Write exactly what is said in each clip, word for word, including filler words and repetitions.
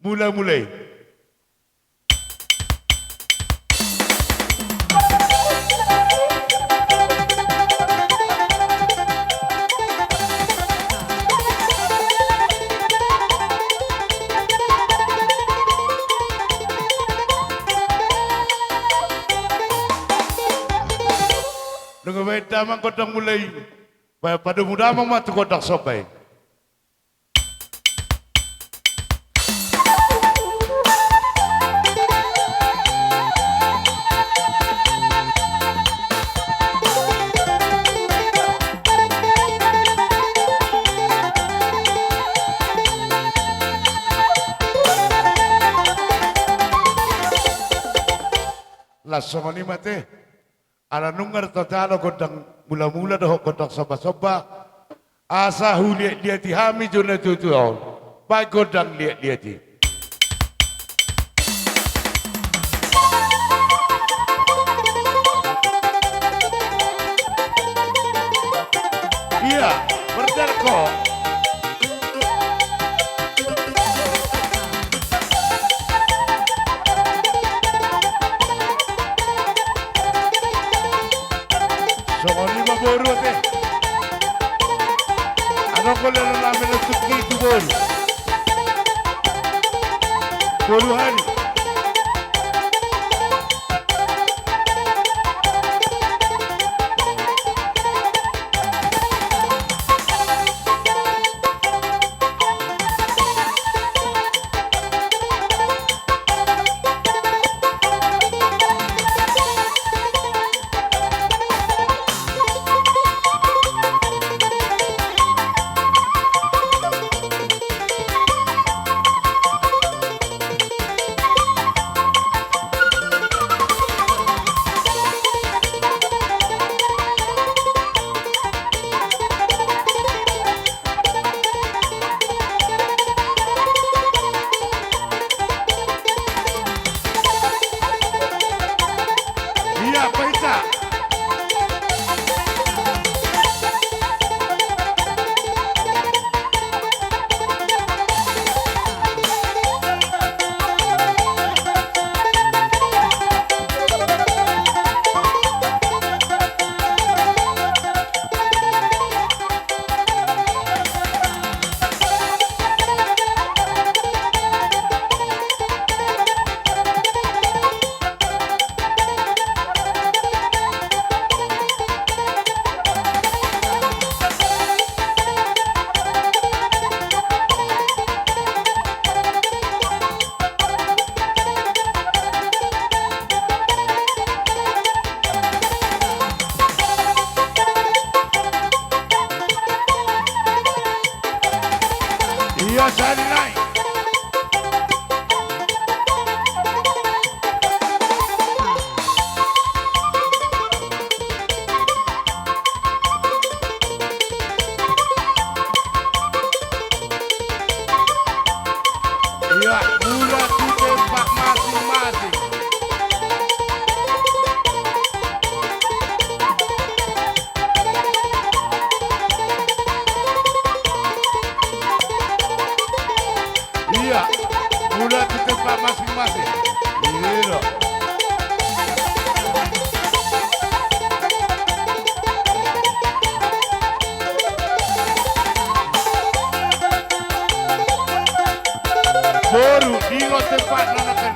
Mula-mula i. Nunga baen damang gondang mula i. Pa-, padomu damang ma tu gondang somba i. Laos songon i ma ate. Ala nunga do tajalo gondang mula-mula dohot gondang somba-somba, asa huliat-liati hami jo na tuatua on. Baen gondang liat-liat i. Ia, berdarko. Songon i ma boru ate. Adong do leleng na menutup itu boru. Boru Hari. Ia, paita. Ia, sari nai. Ia, mula tu tempat masing-masing. Ia, mula tu tempat masing-masing. Iya. Boru, di lo tempat nana kan.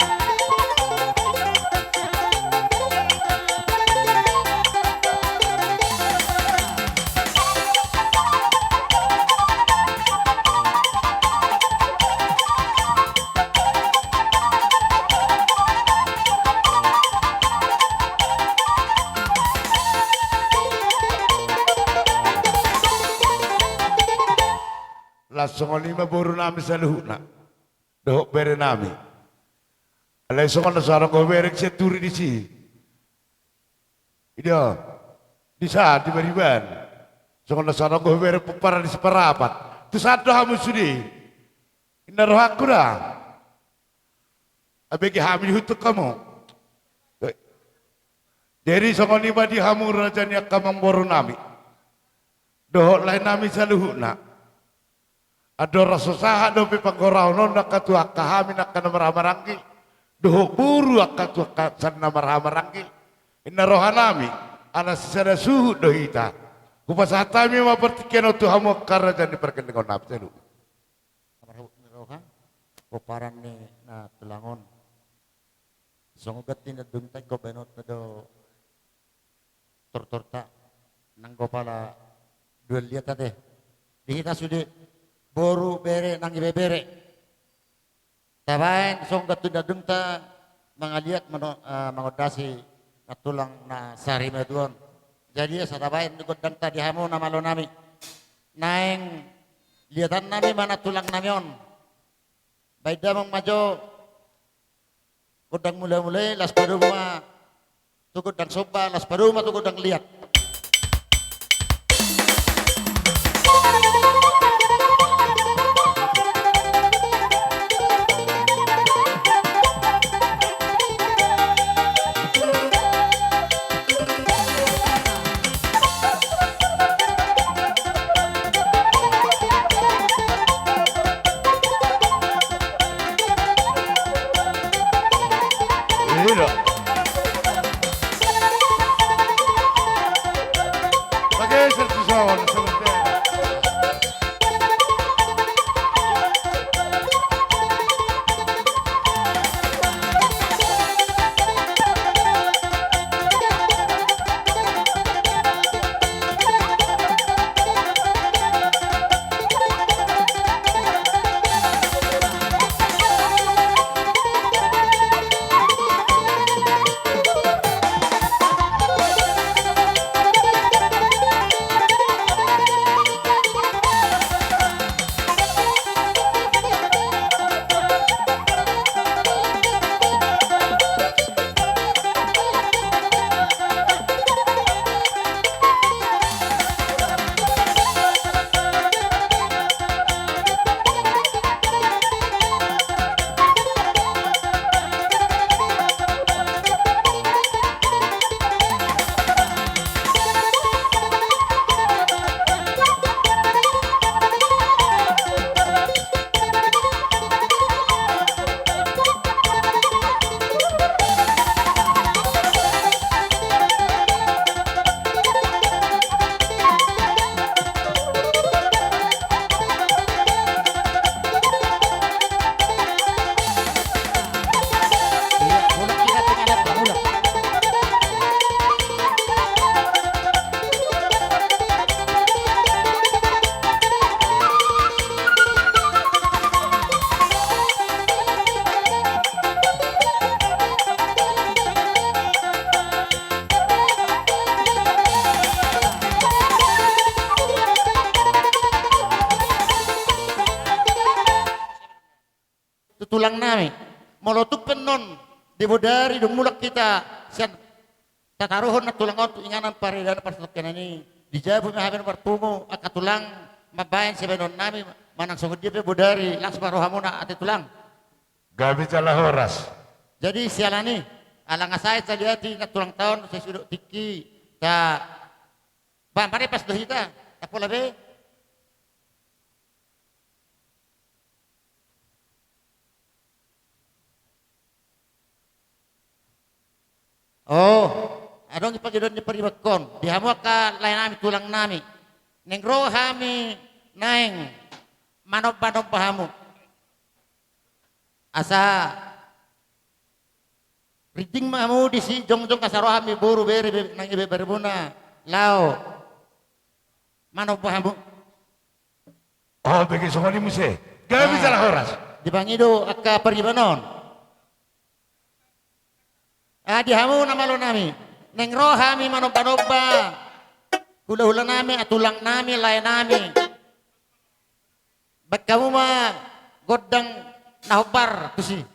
Laos songon i ma boru nami saluhutna. Dohot bere nami. Alai songon na so adong hubereng sian turi disi. Ido, di sa, di bariban. Songon na so adong hubereng pomparan di Siparapat. Tu sa do hamu sude. Inna rohangku da. Abege hami dihutuk hamu. Jadi songon i ma di hamu raja ni angka amangboru nami. Dohot lae nami saluhutna. Andorang so sahat dope panggoraon on angka tu angka hami na angka na marhahamaranggi, dohot boru angka tu angka sian na marhahamaranggi, ninna rohanami, ala sisada suhut do hita. Hupasahat hami ma partingkian on tu hamu angka raja ni pargellengonnami. Saluhut. Marhabot ni roha, pomparan ni na tulang on. Songon ganti na dung taingkon baenonta do tortorta, nanggo pala dua liat ate. Di hita sude boru bere nang ibebere. Tabaen songon ganti na dungta mangaliat mano-, eh, mangondasi na tulang na sarimatua on. Jadi asa tabaen gondangta di hamu na malonami. Naeng liatannami ma na tulangnami on. Baen damang ma jo gondang mulamula i, laos padomu ma tu gondang somba, laos padomu ma tu gondang liat. Iya. Pakai satu sawan sementara. Tu tulang nami. Molo tung pe annon di bodari dung mulak hita sian tataruhon na tulang on tu inganan paridanan parsatongkinan i, di jabu ma hami na marpungu angka tulang mambahen sibahenon nami manang songon dia pe bodari las ma rohamuna ate tulang. Gabe jala horas. Jadi siala ni ala nga sae taliati na tulang taon sesuai dohot tingki ta ba maripas do hita tapola be. Oh, adong i pangidoan ni paribakkon di hamu angka lae nami tulang nami. Naeng ro hami naeng manomba-nomba hamu. Asa rinting ma hamu disi jongjong asa ro hami boru bere be-, nang ibeberemuna laho manomba hamu. Oh, bege songon i muse. Gabe jala horas. Dipangido angka pariban on. Ah, di hamu na malo nami. Naeng ro hami manomba-nomba. Hula-hula nami, ah, tulang nami, lae nami. Baen hamu ma gondang na hombar tusi.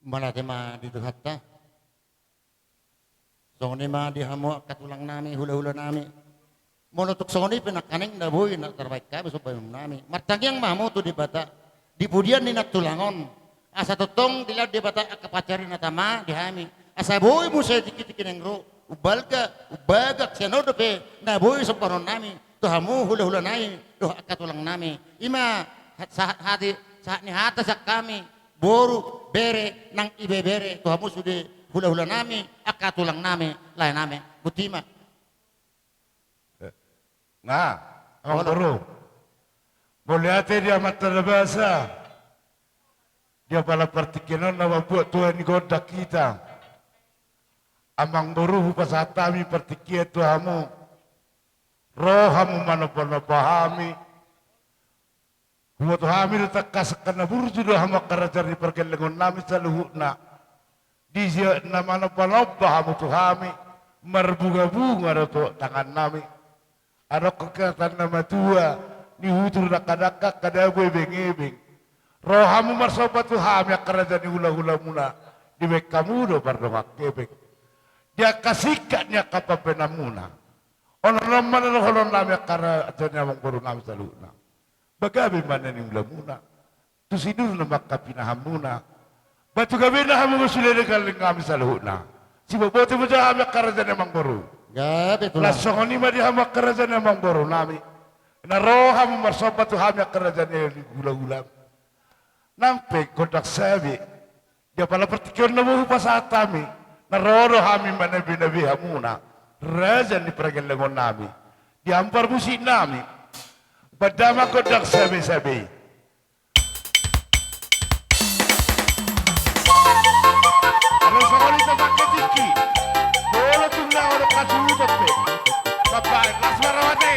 Mauliate ma di Tuhanta. Songon i ma di hamu angka tulang nami, hula-hula nami. Molo tung songon i pe nangkaning na boi na tarbaen hami somba ni ualu nami. Martangiang ma hamu tu Debata di pudian ni nantulang on. Asa tongtong dilehon Debata angka pansarian na tama di hami. Asa boi muse tingki-tingki naeng ro, umbalga, umbagak sian on dope na boi sombahonon nami tu hamu hula-hula nami dohot angka tulang nami. I ma hat-, sahat hati, sahat ni hata sian hami, boru, bere, nang ibebere, tu hamu sude hula-hula nami, angka tulang nami, lae nami. Botima. Nga, amangboru. Mauliate di Amanta na basa. Di apala partingkian on na mambuat tua ni gondang hita. Amangboru, hupasahat hami partingkian tu hamu. Ro hamu manomba-nomba hami. Huboto hami do tangkas angka na burju do hamu angka raja ni pargellengon nami saluhutna. Di saat na manomba-nomba hamu tu hami, marbunga-bunga do tu tangan nami. Adong hata ni na matua, nihutur dangka-dangka, angka dabu ebeng-ebeng. Ro hamu marsomba tu hami angka raja ni hula-hulamuna, dibaen hamu do mardongan hepeng. Di angka singkat ni angka pambaenanmuna. On, on ma na dohonon nami angka raja ni amangboru nami saluhutna. Ba gabe ma na niulamuna. Tusi duru na mangkapinahanmuna. Ba tu gabe na hamu sude na gelleng hami saluhutna. Sibobote ma jo hami angka raja ni amangboru. Gabe tulang. Laos songon i ma di hamu angka raja ni amangboru nami. Na ro hamu marsomba tu hami angka raja ni hula-hula. Nang pe gondang sabe. Di apala partingkian on na boi hupasahat hami, na ro do hami manabe-nabe hamuna, raja ni pargellengon nami, di hamu parmusik nami, baen damang gondang sabe-sabe i. Adong songon i topang ketikki, molo tung na adong hasuhuton pe, mambaen las ma ro ate.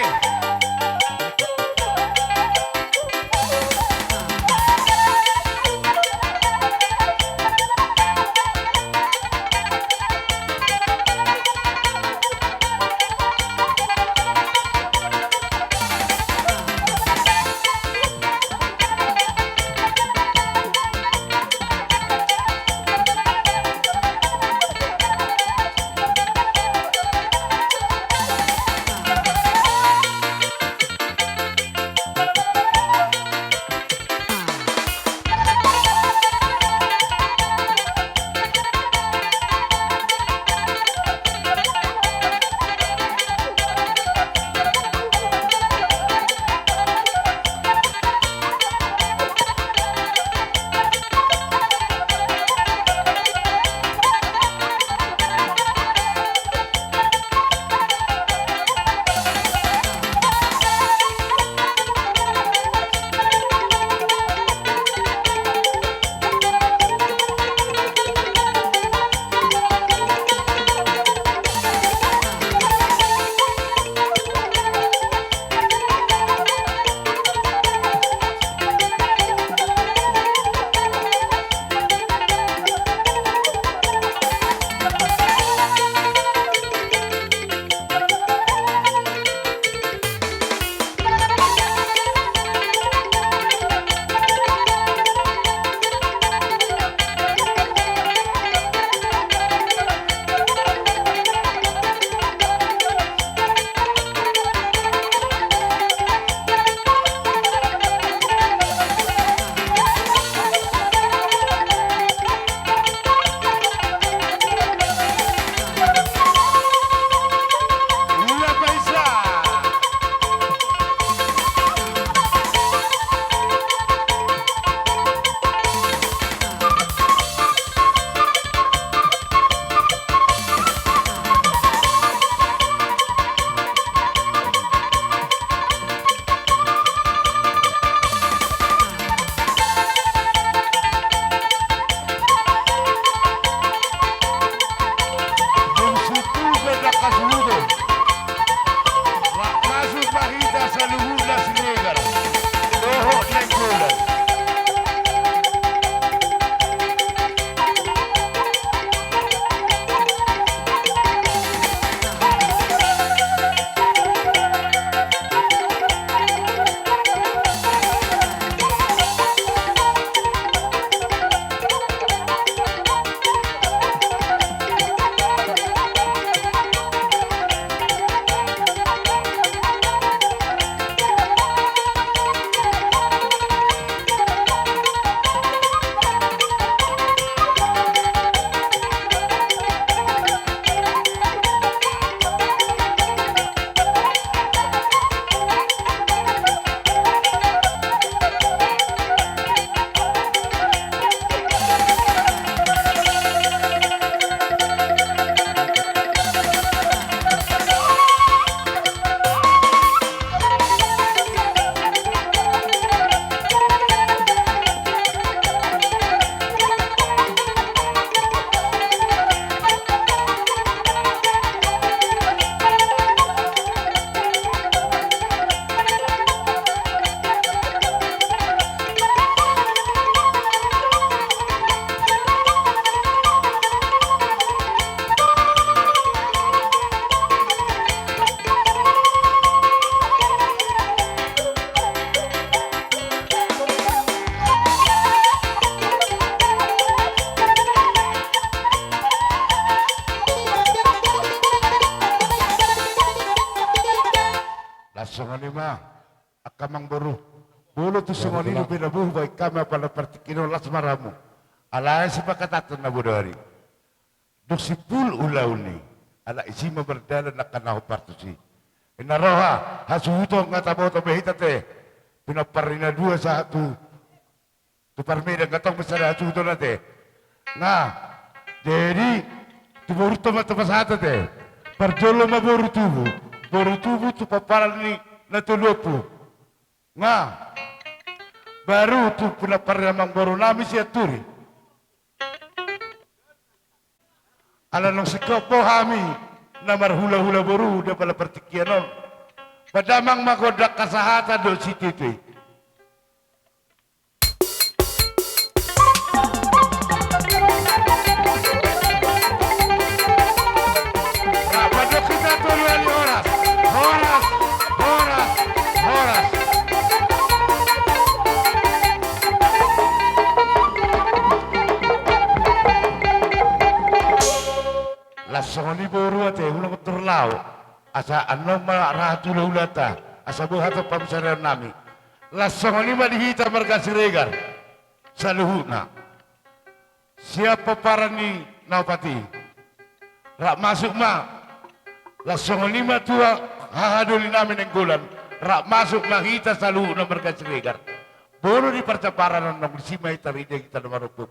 Songon i ma, angka amangboru. Molo tung songon i dope na boha baen hami apala partingkian on, las ma rohamu. Alai sipakatathon na bodari. Dung simpul ulaon i, ala disi ma mardalan angka na hombar tusi. Inna roha, hasuhuton nga taboto be hita te. Pinompar ni na dua sahat tu, tu parmedan nga tong be sada hasuhuton ate. Nga, jadi, tu boru toma toma sahat ate. Parjolo ma boru tubu, boru tubu tu pomparan ni na tolu ompu. Nga, baru tu pinompar ni amangboru nami Sianturi. Ala naung singkop do hami na marhulahula boru di apala partingkian on. Ba damang ma gondang hasahatan dohot sititi. Rap mandok hita tolu hali horas. Horas, horas, horas. Las songon i boru ate, unang torus laho. Asa annon ma ra tu hulahulanta, asa boha tong pamusaraon nami. Las songon i ma di hita marga Siregar saluhutna. Sian pomparan ni na opat i. Rap masuk ma. Las songon i ma tu hahadoli nami Nainggolan. Rap masuk ma hita saluhutna marga Siregar. Molo di parjamparan on nang disi ma hita, rida hita na marompu.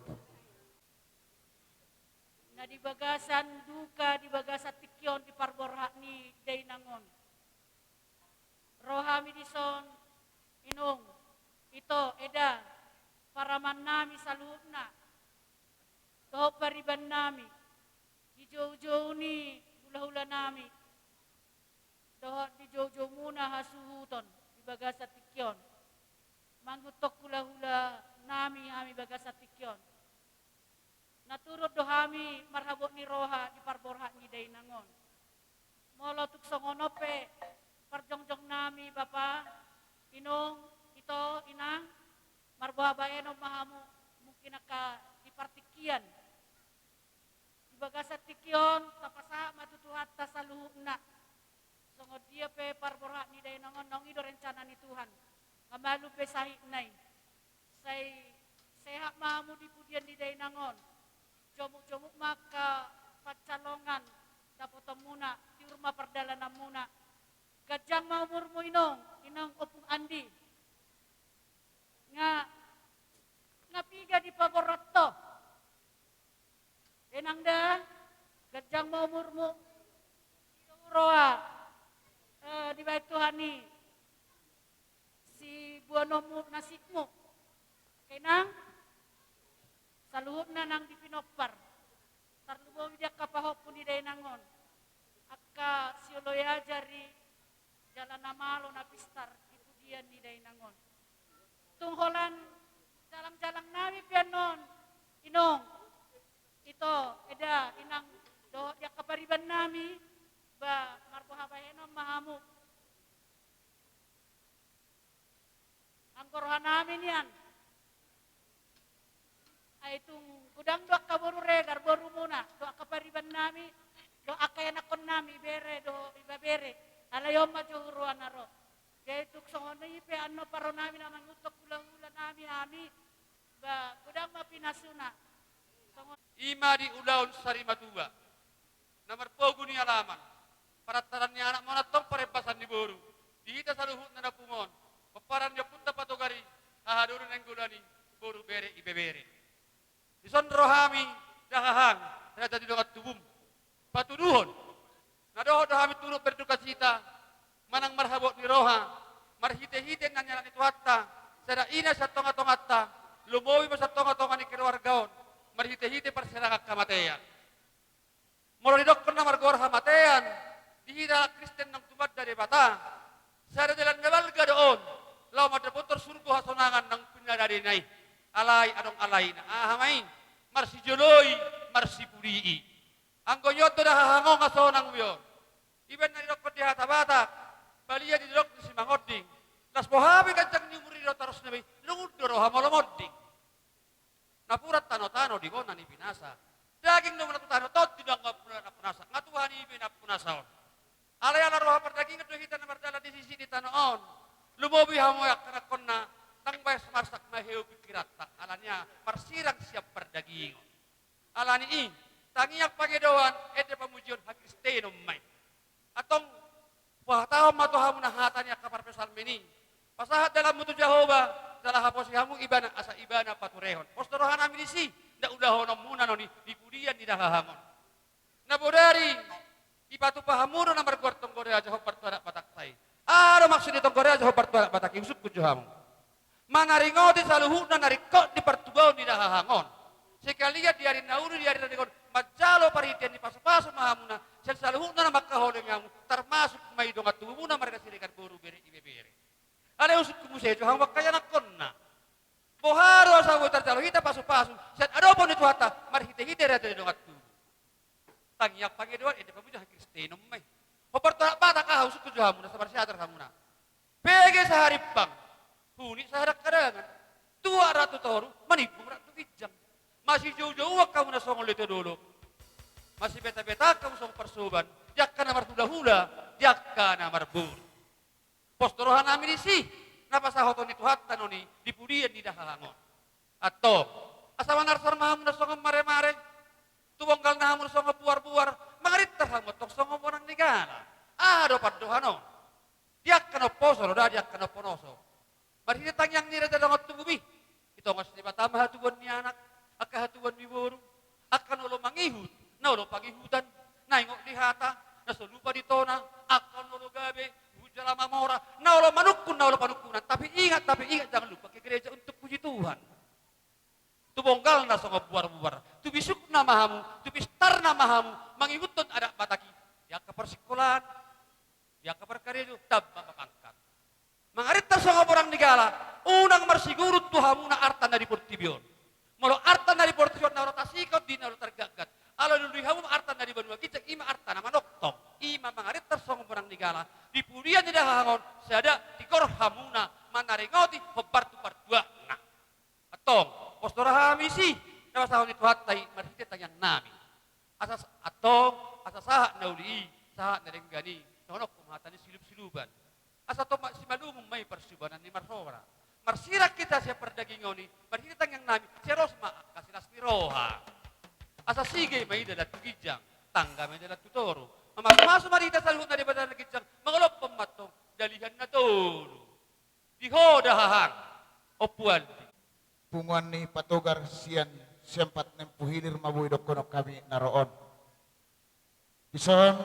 Na di bagasan duka, di bagasan tingki on di parborhat ni dainang on. Ro hami dison, inung, ito, eda, paraman nami saluhutna, dohot pariban nami, di joujou ni hulahula nami, dohot di joujoumuna hasuhuton di bagasan tingki on. Mangihuthon hulahula nami hami bagasan tingki on. Na turun do hami marhabot ni roha di parborhat ni dainang on. Molo tung songon on pe parjongjong nami bapa, inung, ito, inang, marboha baenon ma hamu, mungkin angka di partingkian. Di bagasan tingki on tapasahat ma tu Tuhanta saluhutna. Songon dia pe parborhat ni dainang on, naung i do rencana ni Tuhan. Nga malum be sahitna i. Sai sehat ma hamu di pudian ni dainang on. Jomukjomuk ma angka pansalongan dapotonmuna, tiur ma pardalananmuna. Ganjang ma umurmu inung, inang Ompung Andi. Nga, nga piga dipaborhat ho? Dainang da, ganjang ma umurmu. Di do huroha, eh, dibaen Tuhan i siboanonmu nasibmu. Angka inang, saluhutna nang di pinompar. Tarlumobi di angka pahompu ni dainang on. Angka sioloi ajar i jala na malo na pistar di pudian ni dainang on. Tung holan jalangjalang nami pe annon, inung, ito, eda, inang, dohot di angka pariban nami, ba marboha baenon ma hamu. Anggo roha nami nian. Ai tung godang do angka boru Regar, borumuna, dohot angka pariban nami, dohot angka ianakkon nami, ibebere dohot ibebere. Alai on ma jo huroha na ro. Jadi tung songon i pe annon parro nami na mangihuthon hulahula nami hami, ba godang ma pinasuna. Songon i ma di ulaon sarimatua. Na marpogu ni alaman, parantaran ni anak ma on antong parembasan ni boru. Di hita saluhutna na pungu on, pomparan ni ompunta Patogar i, hahadoli Nainggolan i, boru bere ibebere. Dison ro hami, da hahang, raja ni dongan tubum. Patuduhon, na dohot do hami turut berdukacita, manang marhabot ni roha, marhitehite na nialap ni Tuhanta, sada ina sian tongatonganta, lumobi ma sian tongatonga ni keluarga on, marhitehite parsirangan hamatean. Molo didokkon na margoar hamatean, di hita halak Kristen naung tumanda Debata, sada dalan na balga do on, laho mandapothon surgo hasonangan naung pinadadena i. Alai adong alaina, aha ma i? Marsijoloi, marsipuli i. Anggo i on do da hahang, hasonang be on. Ibaen na didokkon di hata Batak, balia di dolok ni simangonding. Las boha pe ganjang ni umur i, do tarosna be i, lungun do roha molo monding. Napuran tanotano di gona ni pinasa. Daging do na tu tano, tondi do anggo na punasa. Nga Tuhan i be na punasa on. Alai ala roha pardaging Ingot do hita na mardalan di sisi ni tano on. Lumobi hamu angka anakkonna, ndang baen marsak maheu pingkiranta, alani i marsirang sian pardagingon. Alani i, tangiang pangidoan, ende pamujion, hakristenon ma i. Antong, huhatahon ma tu hamu na hata ni angka parpsalmen i. Pasahat dalanmu tu Jahowa, jala haposi hamu Ibana asa Ibana paturehon. Pos do rohanami disi, nda ulahononmuna non i di pudian ni dahahang on. Na bodari dipatupa hamu do na margoar Tonggo Raja hombar tu anak Batakta i. Aha do maksud ni Tonggo Raja hombar tu anak Batak i, husungkun jo hamu. Manaringoti saluhutna na ringkot di partubuan ni dahahang on. Sekalian di ari na uli, di ari na denggan, manjalo parhitean ni pasupasu ma hamuna sian saluhutna na mangkaholongi hamu, tarmasuk ma i dongan tubumuna marga Siregar, boru, bere, ibebere. Alai husungkun muse jo hamu angka anakkonna. Boha do asa boi tarjalo hita pasupasu sian adopon ni Tuhanta marhitehite raja ni dongan tubu. Tangiang pangidoan, ende pamujion, hakristenon ma i. Hombar tu anak Batak, aha husungkun jo hamu na sabar siajar hamuna. Pege saharimbang, hunik sahadangkadangan, tuat rap tu toru, manimbung rap tu ginjang. Masijoujouon hamuna songon leto dolok. Masibetabeta hamu songon parsoban di angka na marhulahula, di angka na marboru. Pos do rohanami disi, na pasahaton ni Tuhanta non i di pudian ni dahahang on. Antong, asa manarsar ma hamuna songon maremare, tubonggalna hamuna songon buarbuar, mangarittar hamu antong songon bonang ni gala. Aha do pandohan on? Di angka na umposo do da, di angka na umponoso. Marhite tangiang ni raja dongan tubumi, ditongos Debata ma hatubuan ni anak, angka hatubuan ni boru, angka na olo mangihut, na olo pangihutan, na ingot di hata, na so lupa di tona, angka na olo gabe, huhut jala mamora, na olo manungkun, na olo panungkunan. Tapi ingat, tapi ingat, jangan lupa ke gereja untuk puji Tuhan. Tubonggalna songon buarbuar, tubisukna ma hamu, tubistarna ma hamu mangihuthon adat Batak i, di angka parsikolaan, di angka parkarejo, tamba ma pangkat. Mangarittar songon bonang ni gala, unang marsigurut tu hamuna arta na di portibi on. Molo arta na di portibi on na olo tasikon, di na olo targatgat. Alai lului hamu ma arta na di banua ginjang, i ma arta na manongtong. I ma mangarittar songon bonang ni gala di pudian ni dahahang on, sada tigor hamuna manaringoti hombar tu partuakna. Antong, pos do rohanami disi, na pasahaton ni Tuhanta i marhite tangiangnami. Asa s-, antong, asa sahat na uli i, sahat na denggan i, dohononku ma hata ni silup-silupan. Asa tong ma simalungun ma i parsubanan ni marroha. Marsirang hita sian pardagingon i, marhite tangiangnami, sai ros ma angka silas ni roha. Asa sige ma i dalan tu ginjang, tangga ma i dalan tu toru. Mamasumasu ma di hita saluhutna Debata na ginjang, mangolophon ma antong dalihan na tolu. Di ho dahahang, Ompu Aldi. Punguan ni Patogar sian Siampat Nempuhilir ma boi dohonon hami na ro on. Dison,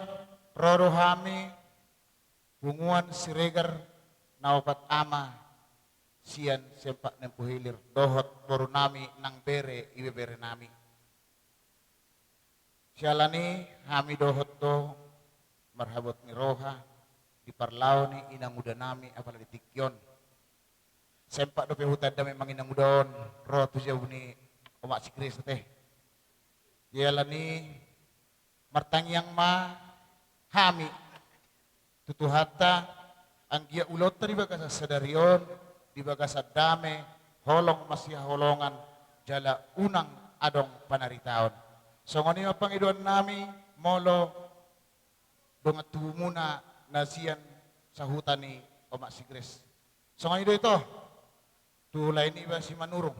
ro do hami, punguan Siregar na opat ama, sian Siampat Nempuhilir, dohot borunami nang bere ibeberenami. Siala ni i hami dohot do marhabot ni roha di parlao ni inangudanami apala di tingki on. Sempat dope hutanda memang inanguda on ro tu jabu ni omak si Grace ate. Siala ni i martangiang ma hami tu Tuhanta, anggiat ulaonta di bagasan sadari on, di bagasan dame, holong masihaholongan, jala unang adong panaritaon. Songon i ma pangidoannami molo dongan tubumuna na sian sahuta ni omak si Grace. Songon i do ito, tu lae niba Simanurung.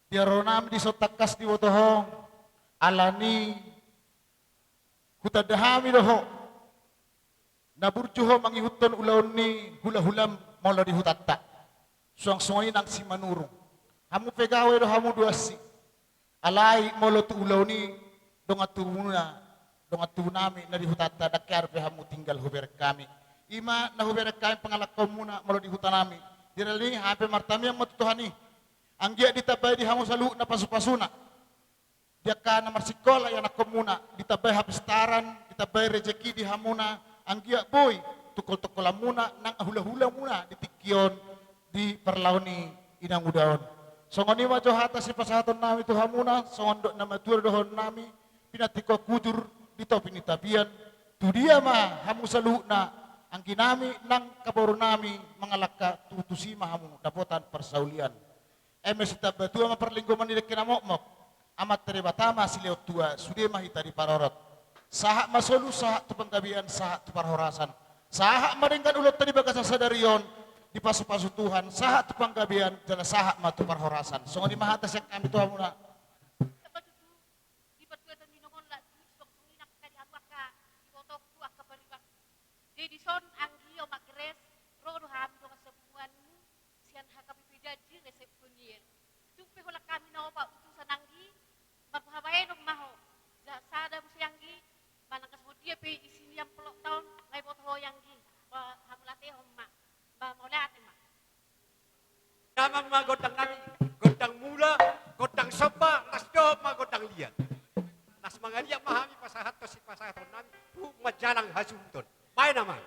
Di aronami dison tangkas diboto ho, ala ni hutanda hami do ho na burju ho mangihuthon ulaon ni hulahulam molo di hutanta. Suang songon i nang Simanurung. Hamu pe gabe do hamu do asi. Alai molo tu ulaon i dongan tubumuna, dongan tubunami na di hutanta, ndang hea dope hamu tinggal hubereng hami. I ma na hubereng hami pangalangkaonmuna molo di hutanami. Di ari on i hami pe martangiang ma tu Tuhan i, anggiat ditambai di hamu saluhutna pasupasuna. Di angka na marsikola ianakhonmuna, ditambai hapistaran, ditambai rejeki di hamuna, anggiat boi tungkoltungkolanmuna nang hulahulamuna di tingki on di parlao ni inanguda on. Songon i ma jo hata sipasahatonnami tu hamuna, songon dok na matua dohononnami, pinantikhon hujur di topi ni tapian, tu dia ma hamu saluhutna, angginami nang kaborunami mangalangka, tu tusi ma hamu dapotan parsaulian. Eme sitambatua ma parlinggoman ni dengke na mokmok, Amanta Debata ma silehon tua, sude ma hita diparorot. Sahat ma solu, sahat tu panggabean, sahat tu parhorasan. Sahat ma denggan ulaonta di bagasan sadari on, dipasupasu Tuhan, sahat tu panggabean, jala sahat ma tu parhorasan. Songon i ma hata sian hami tu hamuna. Di partuaton ni nongol lak di suang songina angka di hamu angka di botongku angka bariba. Jadi dison anggi omak Gres, ro do hami dongan sapunguanmu sian H K P P Janji resep Poniel. Tung pe holan hami na opat utusan anggi, marhabaenon ma ho. Jala sada muse anggi, manang songon dia pe isi ni amplop taon, lae boto ho anggi, ba hamulatehon ma, ba mauliate ma. Damang ma gondang nami, gondang mula, gondang somba, las dohot ma gondang liat. Las mangaliat ma hami pasahathon sipasahaton nami, tu manjalang hasuhuton. Baen amang.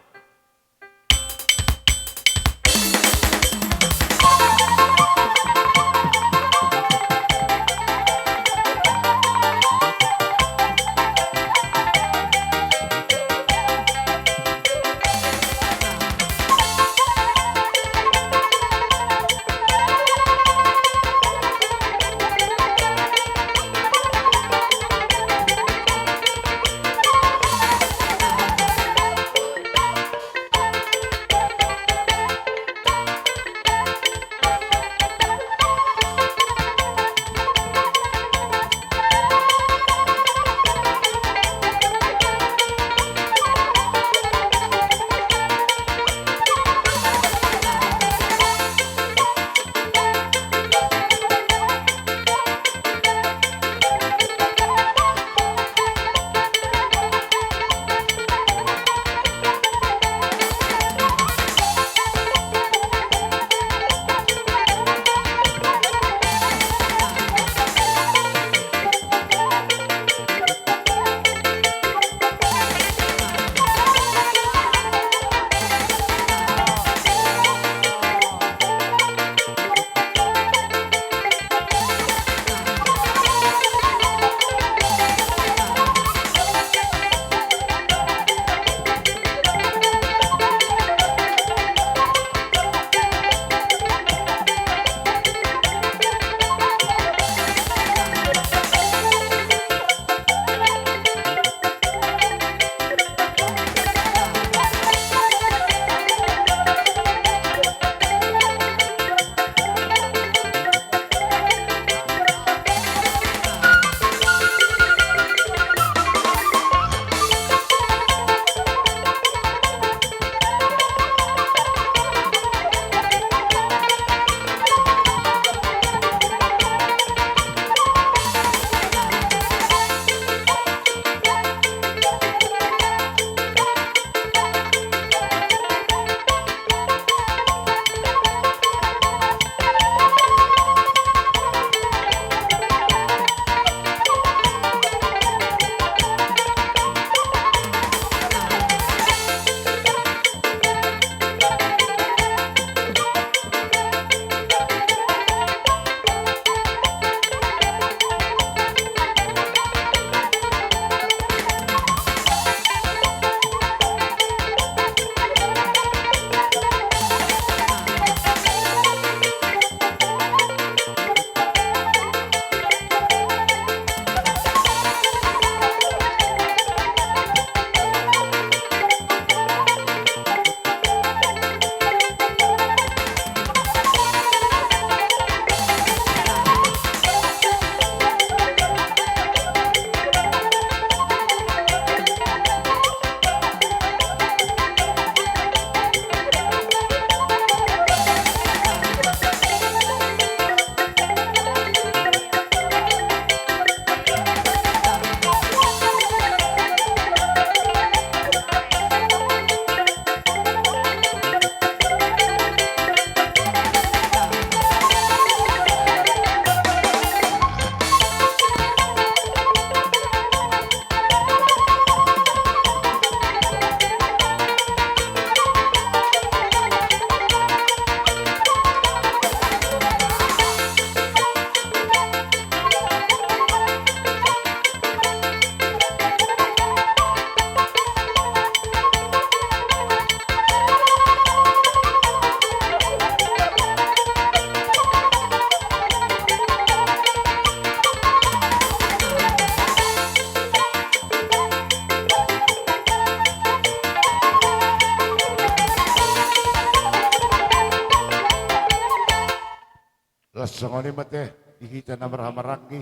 Songon i ma ate, di hita na marhahamaranggi.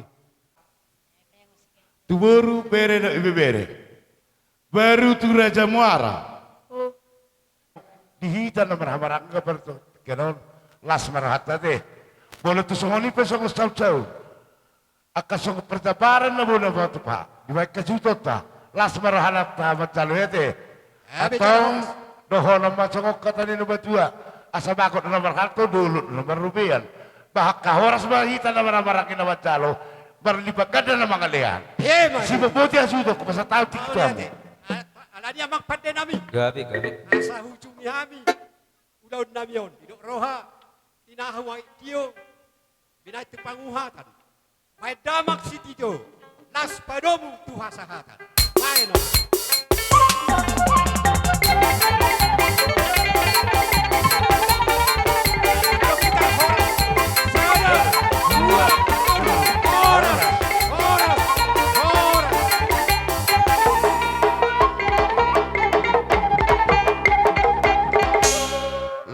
Tu boru, bere dohot ibebere. Baru tu Raja Muara. Di hita na marhahamaranggi, baru tu, kenon, las ma rohanta ate. Molo tung songon i pe songon saut-saut. Angka songon parjamparan na boi na patupa. Dibaen hasuhutonta. Las ma rohanta manjalo i ate. Antong, dohonon ma songon hata ni na matua. Asa bagot na marhalto, dolok na marrobean. Ba angka horas ma hita na marhahamaranggi na manjalo. Marlipat ganda na mangalean. Siboboti hasuhuton, hupasahat au tingki tu hamu. Alani amang pande nami. Gabe, gabe. Asa hujungi hami ulaon nami on. Didok roha, tinahu ai tio. Binahen tu panguhatan. Baen damang sitio, las padomu tu hasahatan. Baen on.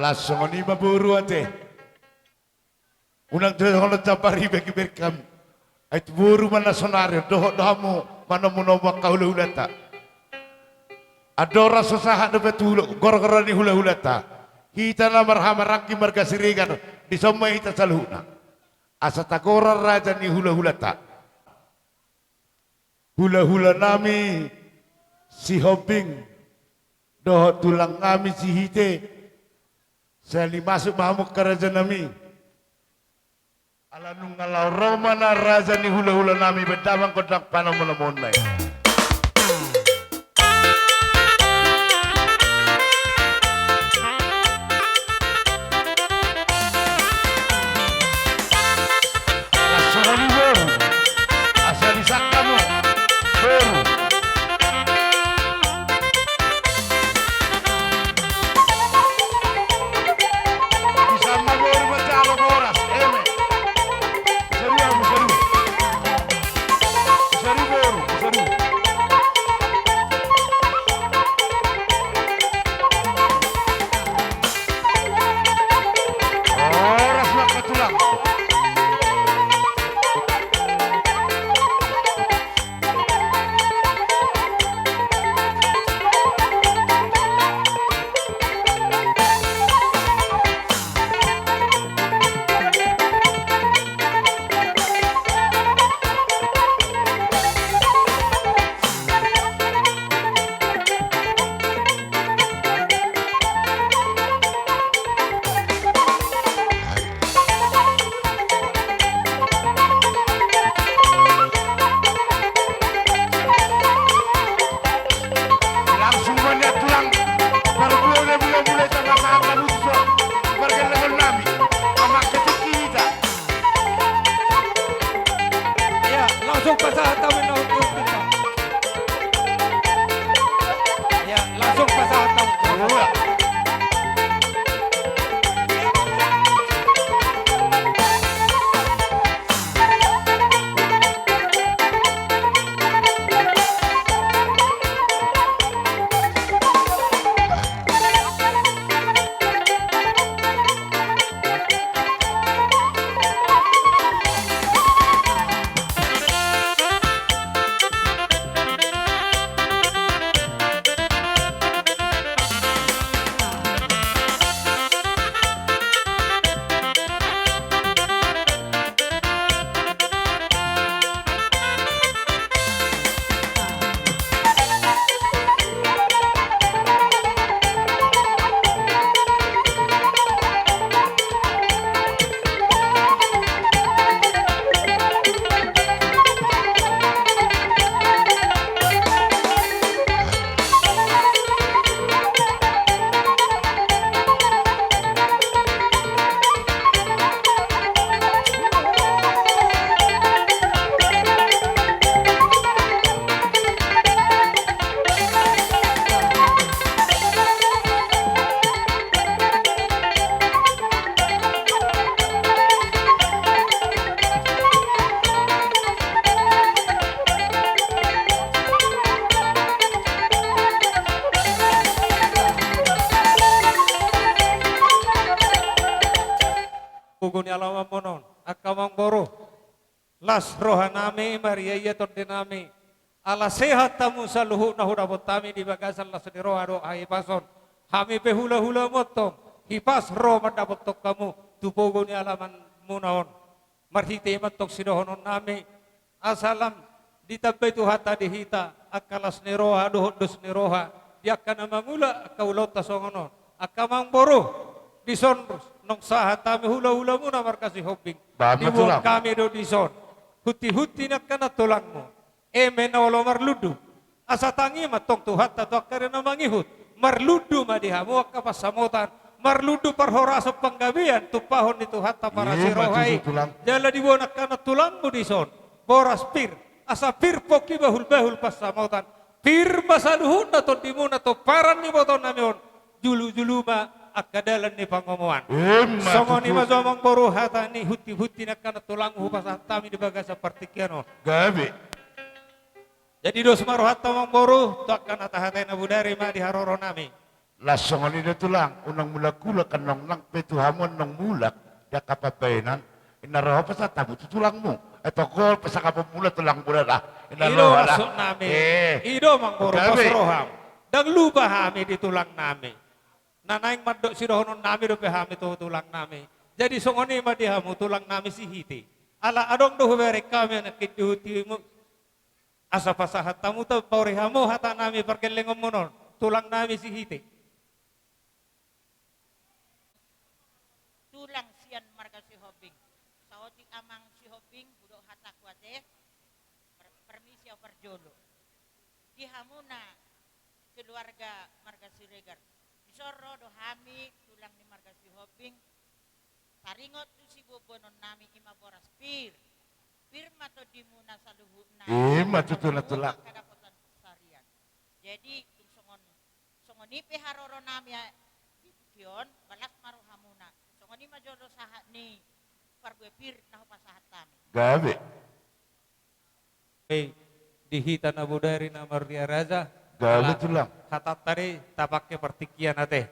Las songon i ma boru ate. Unang jo songon na jambar i bagi berkam. Ai tu boru ma na sonari on dohot do hamu manomunomu angka hulahulanta. Andorang so sahat dope tu hula, gorgor ni hulahulanta. Hita na marhahamaranggi marga Siregar, dison ma hita saluhutna. Asa tagoran raja ni hulahulanta. Hulahula nami Sihombing dohot tulang nami Sihite. Sahali masuk ma hamu angka raja nami. Ala nunga laho ro ma na raja ni hulahula nami, baen damang gondang panomunomuonna i. Las songon i boru. Asa disangka ma boru. Bisa ma boru manjalo boras, eme. Bisa dua, bisa dua. Bisa dua boru, bisa dua. Horas ma angka tulang. Langsung ma nian tulang. Parbola mula-mula i, tangkas sahat na lusa. Pargellengon nami. Amang ketik kita. Iya, langsung pasahat hamu na hutihutita. Iya, langsung pasahat hamu. Iya. Gogo ni alaman monon. Amangboru, las rohanami, marria-ria tondinami. Ala sehat hamu saluhutna hudapot hami di bagasan las ni roha dohot hahipason. Hami pe hula-hulamu antong, hipas ro mandapothon hamu tu pogu ni alamanmuna on. Marhite i ma antong sidohononnami, asa lam ditambai Tuhanta di hita angka las ni roha dohot dos ni roha di angka na mangula angka ulaonta songon on. Angka amangboru, dison naung sahat hami hula-hulamuna marga Sihombing. Diboan hami do dison hunti-hunti ni angka nantulangmu, eme na olo marlundu. Asa tangi ma antong Tuhanta tu angka ari na mangihut. Marlundu ma di hamu angka pansamotan, marlundu parhorasan panggabean tumpahon ni Tuhanta parasi roha i. Jala diboan angka nantulangmu dison boras pir, asa pir pongki bahul-bahul pansamotan. Pir ma saluhutna tondimuna pomparan ni ibotonami on. Julu-julu ma angka dalan ni pangomoan. Songon i ma jo amangboru hata ni hunti-hunti ni angka nantulangmu hupasahat hami di bagasan partingkian on. Gabe. Jadi dos ma rohanta amangboru tu angka na tahatai na bodari ma di haroronami. Las songon i do tulang, unang mulak-ulak, annon nang pe tu hamu annon mulak di angka pambahenan. Inna roha pasahat hamu tu tulangmu. Etong hol pasangapon muna tulang muna da. Inna roha da. I do amangboru, pos roham. Ndang lupa hami di tulangnami. Na naeng mandok sidohononnami dope hami tu tulangnami. Jadi songon i ma di hamu tulangnami Sihite. Ala adong do hubereng hami anak kindihuti mu. Asa pasahat hamu, tampari hamu hatanami pargellengonmuna on, tulangnami Sihite. Tulang sian marga Sihombing. Saotik amang Sihombing, hudok hataku ate, per-, permisi au parjolo. Di hamuna keluarga marga Siregar. Dison ro do hami tulang ni marga Sihombing. Taringot tu siboanonnami i ma boras pir. Pir ma tondimuna saluhutna. I ma tutu na tulang. Angka dapotan sarian. Jadi tung songon, songon i pe haroronami di tingki on, balas ma rohamuna. Songon i ma jolo sahat ni parbue pir na hupasahat hami. Gabe. Di hita na bodari na marria raja. Gabe tulang. Hatanta do i tapangke partingkian ate.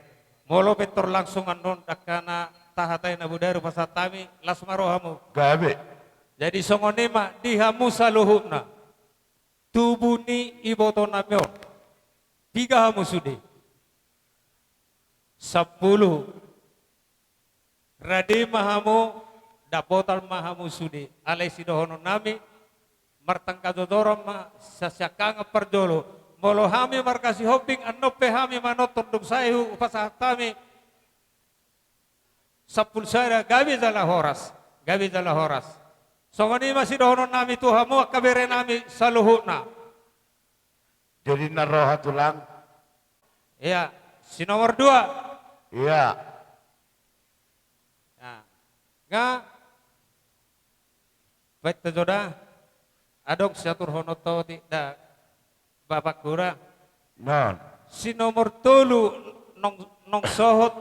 Molo pintor langsung annon angka na tahatai na bodari pasahat hami, las ma rohamu. Gabe. Jadi songon i ma di hamu saluhutna tubu ni ibotonami on. Piga hamu sude? Sampulu. Rade ma hamu, dapotan ma hamu sude. Alai sidohononnami, martangga jojoran ma, sasiangkangan parjolo. Molo hami marga Sihombing, annon pe hami manonton dung sae hupasahat hami sampulu sada, gabe jala horas, gabe jala horas. Songon i ma sidohononnami tu hamu angka berenami saluhutna. Jadi na roha tulang. Iya, si nomor dua. Iya. Nah, nga baen ta jo da. Adong siaturhononta otik da bapak guru. Non. Si nomor tolu nong, nong sohot.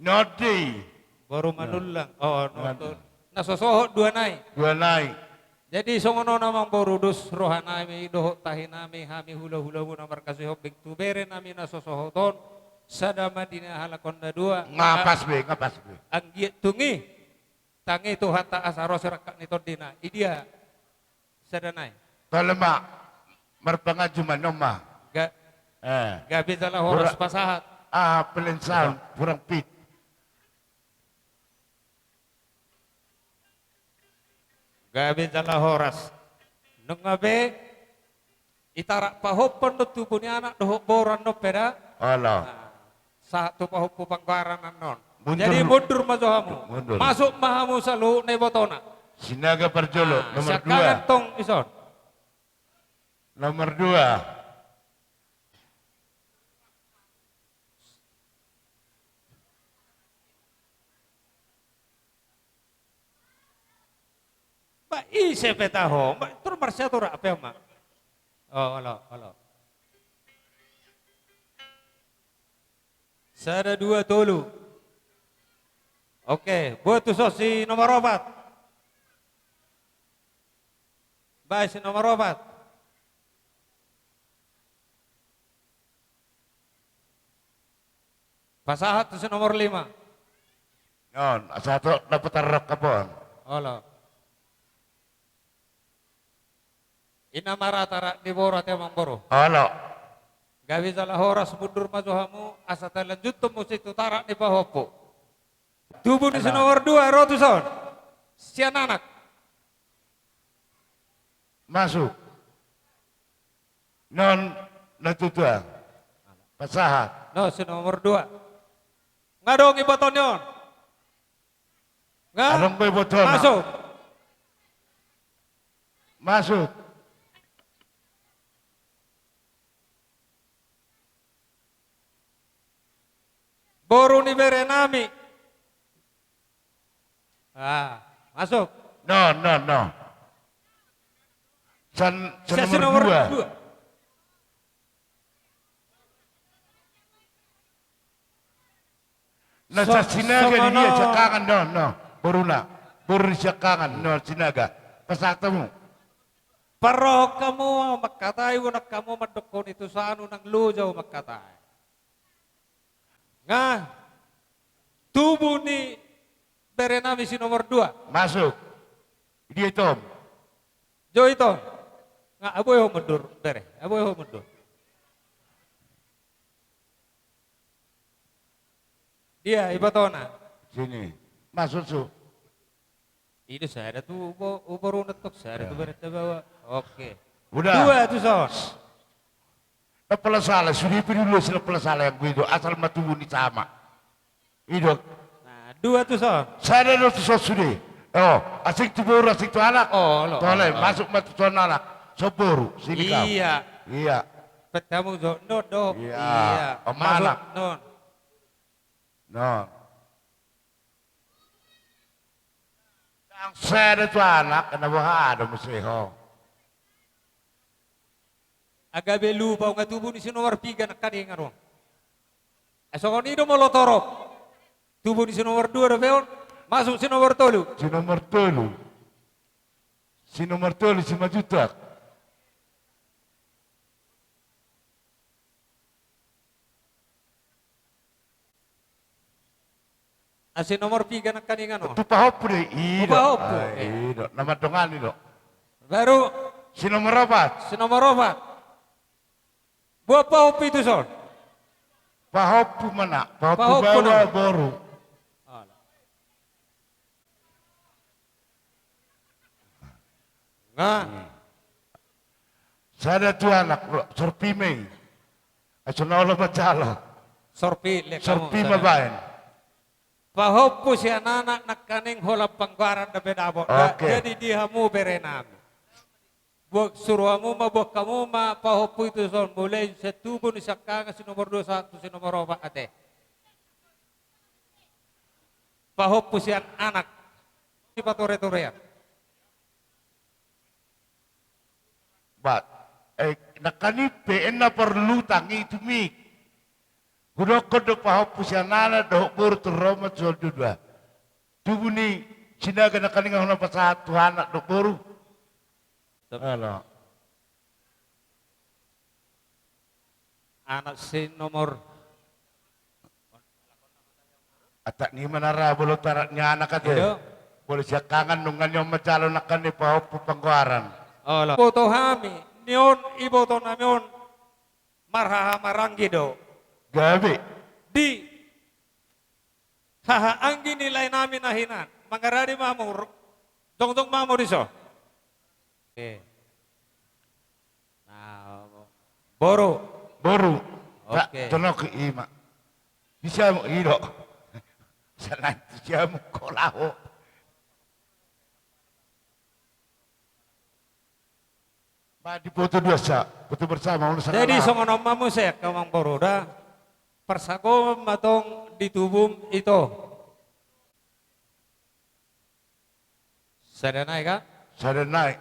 Nodi. Boru Manullang. Oh, nonton. Na so sohot dua nai. Dua nai. Jadi songon on amangboru, dos rohanami dohot tahinami, hami hulahulamuna marga Sihombing tu berenami na so sohot on. Sada ma di na halak on na dua. Nga pas be, nga pas be. Anggiat tung i tangi Tuhanta asa ro sirangkap ni tondina. Idia sada nai. Tole ma. Marpanganju ma non ma. Ga-, eh, gabe jala horas pasahat. Ah, pelen sound, kurang fit. Gabe jala horas. Nunga be, itarak pahompon do tubu ni anak dohot boru annon pe da. Olo. Nah, sahat tu pahompu panggaran annon. Jadi mundur ma jo hamu. Mundur. Masuk ma hamu saluhutna ibotona. Sinaga parjolo, nah, nomor dua. Siangkangan tong ison. Nomor dua. Ba ise pe taho, ba tur marsiatur ape ma. Oh, olo, olo. Sada, dua, tolu. Oke, buat tu son si nomor opat. Baen si nomor opat. Pasahat tu si nomor lima. On, asa tu dapat tarrok kapon. Olo. Ina marata rak ni boru ate amang boru. Olo. Gabe jala horas mundur ma jo hamu, asa talanjuthon muse tu tarak ni pahompu. Tubu ni si nomor dua, ro tuson. Sian anak. Masuk. Non na tutua. Pasahat. No, si nomor dua. Nga dong iboto ni on. Nga. Adong do iboto na. Masuk. Masuk. Boru ni bere nami. Ah, masuk. No, no, no. San, san nomor dua. Na so, Sinaga songon dia on. Siakangan, no, no. Boruna. Boru ni siakangan, no, Sinaga. Pasahat hamu. Parrohahon hamu mangkatai, unang hamu mandokkon i tu sanu nang loja mangkatai. Nga tubu ni bere nami si nomor dua. Masuk. Dia itom. Jo itom. Nga aboe ho mundur, bere. Aboe ho mundur. Dia ibotona. Sini. Masuk su. I do sada tu bo-, boruna tong, sada tu bere ta baoa. Oke. Udah. Dua tuson. Na pola sala, sude pe dulu si na pola sala yang begitu, asal ma tubu ni sama. I do. Na, dua tuson. Sada do tuson sude. Oh, asing tu boru, asing tu anak. Oh, lo. Tole, masuk ma tuson anak. So boru, sini kau. Iya. Iya. Petamu jo, no, do. Iya. Iya. Om anak. Masuk, non. Non. Ndang sada tu anak, na boha do muse ho. Gabe lupa, nga tubu ni si nomor piga nangkaningan on. Eh, songon i do molo torop. Tubu ni si nomor dua dope on, masuk si nomor tolu. Si nomor tolu. Si nomor tolu, si Majutak. Asi nomor piga nangkaningan on. Tu pahompu do i. Tu pahompu. Ah, eh. I do. Na mandongani do. Baru. Si nomor opat. Si nomor opat. Boan pahompu i tuson. Pahompu ma na. Pahompu baoa boru. Alah. Nga. Hmm. Sada tu anak, sorpi ma i. Ai so na olo manjalo. Sorpi, lek hamu, sorpi ma baen. Pahompu sian anak nangkaning holan panggoaran dope dapot. Oke. Jadi di hamu bere nami. Boan suru hamu ma, boan hamu ma pahompu i tuson, mulai sian tubu ni siangkangan si nomor dua sahat tu si nomor opat ate. Pahompu sian anak. Sipature-turean. Bat, eh, nangkaning pe, enda porlu tangi tu mik. Hudokkon do pahompu sian anak dohot boru tu ro ma tu son dua-dua. Tubu ni Sinaga nangkaning hona pasahat tu anak dohot boru. Alo. Anak si nomor. Atak ni manara bolo tarak ni anak ate. Iyo. Bolo siangkangan nunga ni on manjalo nangkaning pahompu panggoaran. Olo. Boto hami, ni on iboto nami on. Marhaha maranggi do. Gabe. Di. Haha anggi ni lae nami na hinan. Mangaradi ma hamu. Jongjong ma hamu dison. Oke. Nah, boru. Boru. Oke. Tonok i ma. Di siamun i do. Salah di siamun kolaho. Ba di foto dua sa, foto bersama, olo. Jadi songon on ma muse, amang boru da. Parsagoman ma tong di tubum ito. Sada nai kan? Sada nai.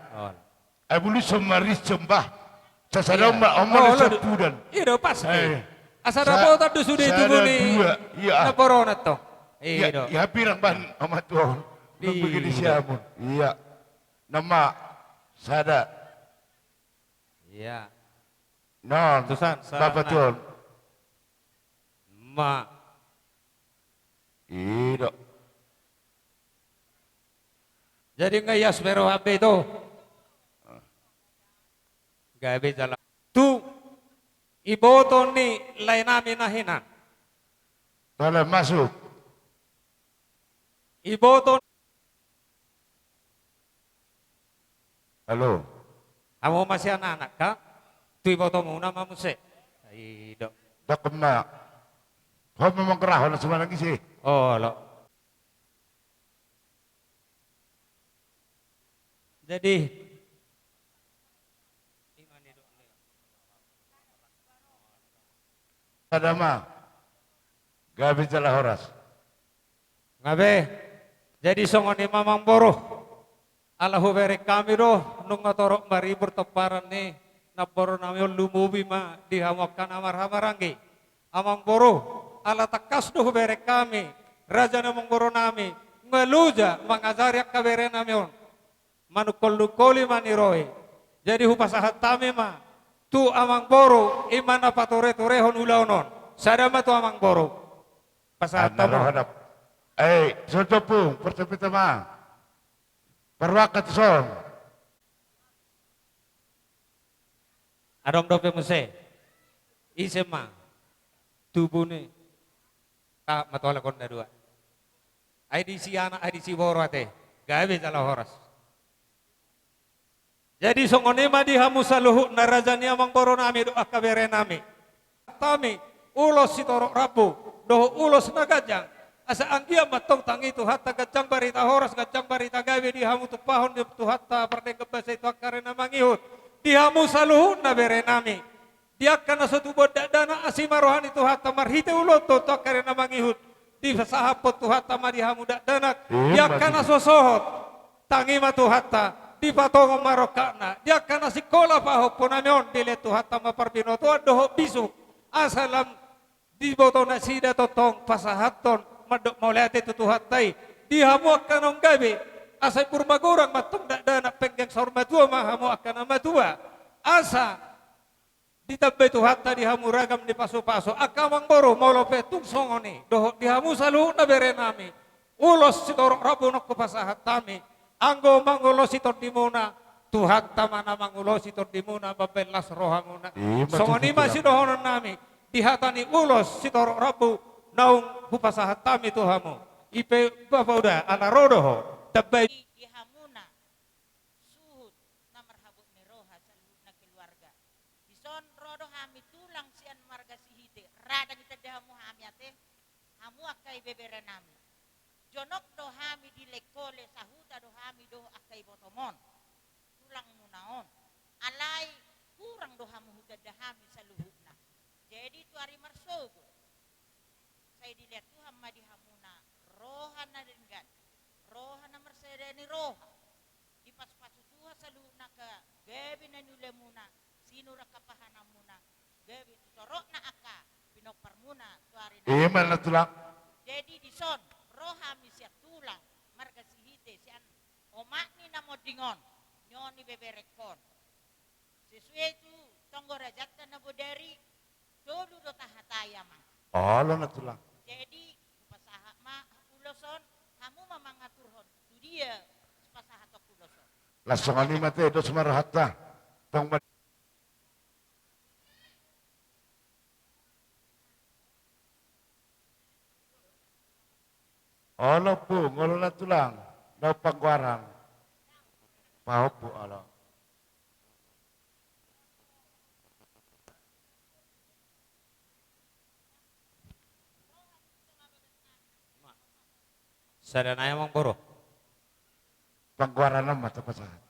Ai bulu somari somba. Sasada on ma, on ma na sapudan. Iya do, pas. Asa dapotan do sude tubum ni. Iya. Na porona tong. Iya do. Iya, pirang ban, oma tuon. Begini siamun. Iya. Nama sada. Iya. Non. Tusan, bapak tuon. Ma. I do. Jadi nga ias be roham be ito. Gabe jala. Tu iboto ni laenami na hinan. Dalam masuk. Iboto. Halo. Hamu ma sian anak ka? Tu ibotomuna ma muse. Ai do. Dok ma. Ho memang kerahon semanang isi. Olo. Jadi, sada ma. Gabe jala horas. Gabe. Jadi songon i ma amangboru. Ala hubereng hami do, nunga torop maribur tomparan ni namboru nami on, lumobi ma di hamu angka na marhahamaranggi. Amangboru, ala tangkas do hubereng hami, raja ni amangboru nami, nga loja mangajari angka bere nami on. Manungkol-nungkoli ma niroi. Jadi hupasahat hami ma tu amangboru, i ma na patureturehon ulaon on. Sada ma tu amangboru. Pasahat hami. Eh, so jopung, percepita ma. Parrohangka tu son. Adong dope muse. Ise ma. Tubu ni. Ka matolak on da dua. Ai disi anak, ai disi boru ate. Gabe jala horas. Jadi songon i ma di hamu saluhutna raja ni amangboru nami dohot angka bere nami. Hami ulos sitorop rambu dohot ulos na ganjang. Asa anggiat ma antong tangi Tuhanta ganjang barita horas, ganjang barita gabe di hamu, tumpahon di Tuhanta pardenggan basa i tu angka ari na mangihut. Di hamu saluhutna bere nami. Di angka na so tubuan dakdanak, asi ma roha ni Tuhanta marhite ulaonta tu angka ari na mangihut. Dipasahaphon Tuhanta ma di hamu dakdanak. Di angka na so sohot, tangi ma Tuhanta, dipatongon ma rongkapna. Di angka na singkola pahompu nami on, dilehon Tuhanta ma parbinotoan dohot bisuk. Asa lam diboto nasida tongtong pasahathon mandok mauliate tu Tuhanta i. Di hamu angka naung gabe, asa imbur magorang ma antong dakdanak, penggeng saur matua ma hamu angka na matua. Asa ditambai Tuhanta di hamu ragam ni pasupasu. Angka amangboru, molo pe tung songon i, dohot di hamu saluhutna bere nami, ulos sitorop rambu naung hupasahat hami. Anggo mangulosi tondimuna, Tuhanta ma na mangulosi tondimuna, mambahen las rohamuna. Songon i ma sidohonon nami di hata ni ulos sitorop rambu naung hupasahat hami tu hamu. I pe bapa uda, ala ro do ho, tambai. Di hamuna suhut na marhabot ni roha saluhutna keluarga. Dison ro do hami tulang sian marga Sihite, ra ndang itanda hamu hami ate, hamu angka ibebere nami. Jonok do hami di Lengkole, sahuta do hami dohot angka ibotom on, tulangmuna on. Alai hurang do hamu hutanda hami saluhutna. Jadi tu ari marsogot sai dilehon Tuhan ma di hamuna roha na denggan, roha na marsada ni roha. Dipasupasu Tuhan saluhutna angka gabe na niulamuna, sinur angka pahananmuna, gabe tu torop na angka pinomparmuna tu ari na. Ima na tulang. Jadi dison ro hami sian tulang marga Sihite, sian omak ni na monding on, ni on ibeberengkon. Sesuai tu tonggo rajanta na bodari, tolu do tahatai amang. Olo na tulang. Jadi hupasahat ma ulos on, hamu ma mangaturhon tu dia sipasahathon ulos on. Las songon i ma ate, dos ma rohanta. Tong ma. Olo pung, olo na tulang. Daun panggoaran. Pahompu olo. Sada nai amangboru. Panggoaran on ma tapasahat.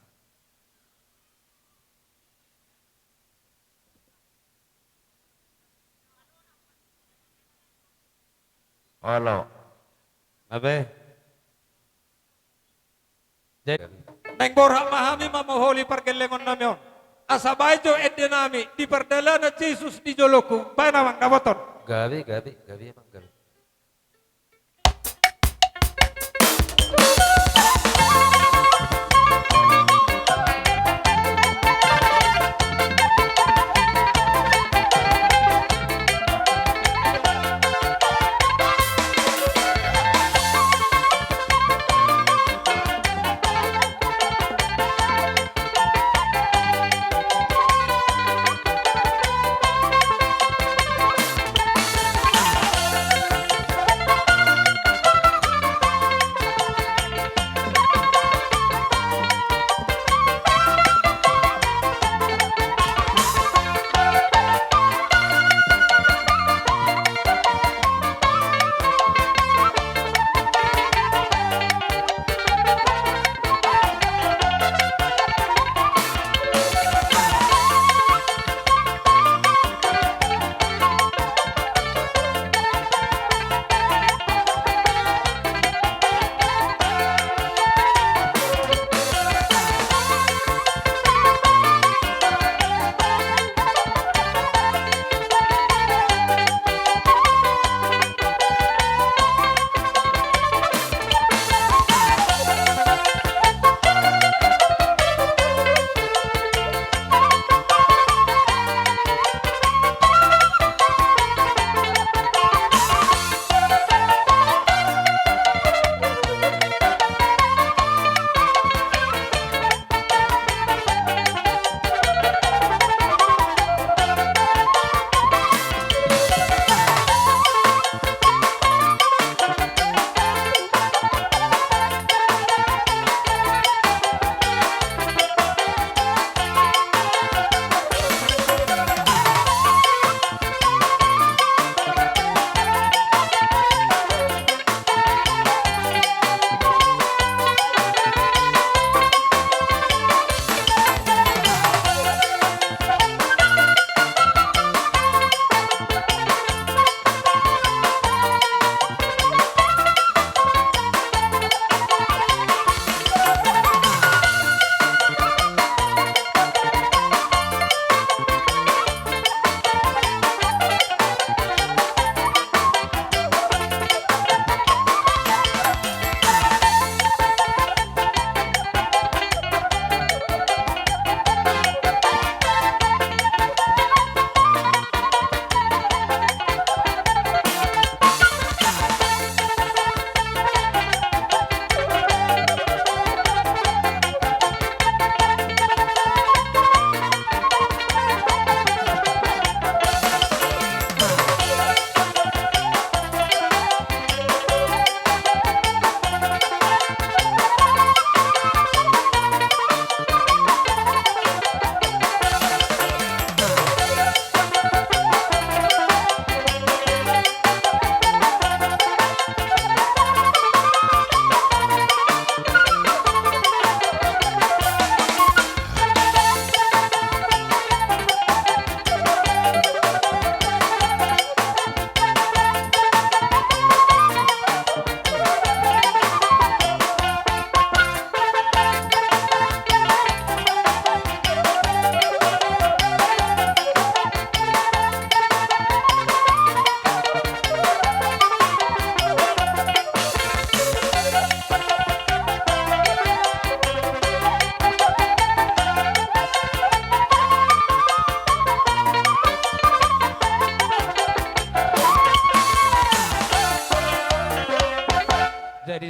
Olo. Gabe. Jadi, naeng borhat ma hami mamoholi pargellengon nami on. Asa baen jo ende nami, di pardalanan Jesus di jolongku. Baen amang, dapoton. Gabe, gabe, gabe amang, gabe.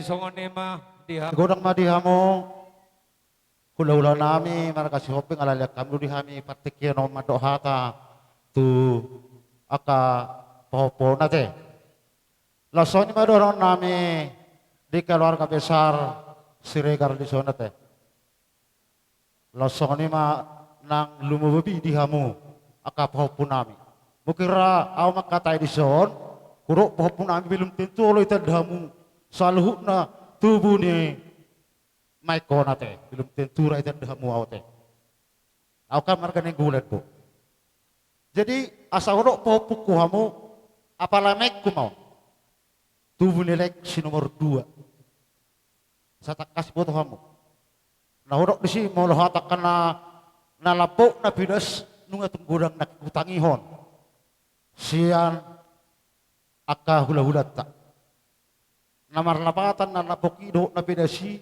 Songon i ma di ha- Godang ma di hamu hulahula nami marga Sihombing, ala lean hamu di hami partingkian on mandok hata tu angka pahompu on ate. Laos songon i ma dohonon nami di keluarga besar Siregar dison ate. Laos songon i ma nang lumobi di hamu angka pahompu nami. Mungkin ra ahu mangkatai dison, hudok pahompu nami belum tentu olo itanda hamu saluhutna tubu ni Maek on ate, belum tentu ra itanda hamu ahu ate. Ahu kan marga Nainggolan do. Jadi asa hudok pahompungku hamu, apala maekku ma on. Tubu ni laengku si nomor dua. Asa tangkas boto hamu. Na hudok disi molo hata angka na, na lambok na pidas nunga tung godang na hutangihon sian angka hulahulanta. Na marlapatan na lambok i dohot na pidas i.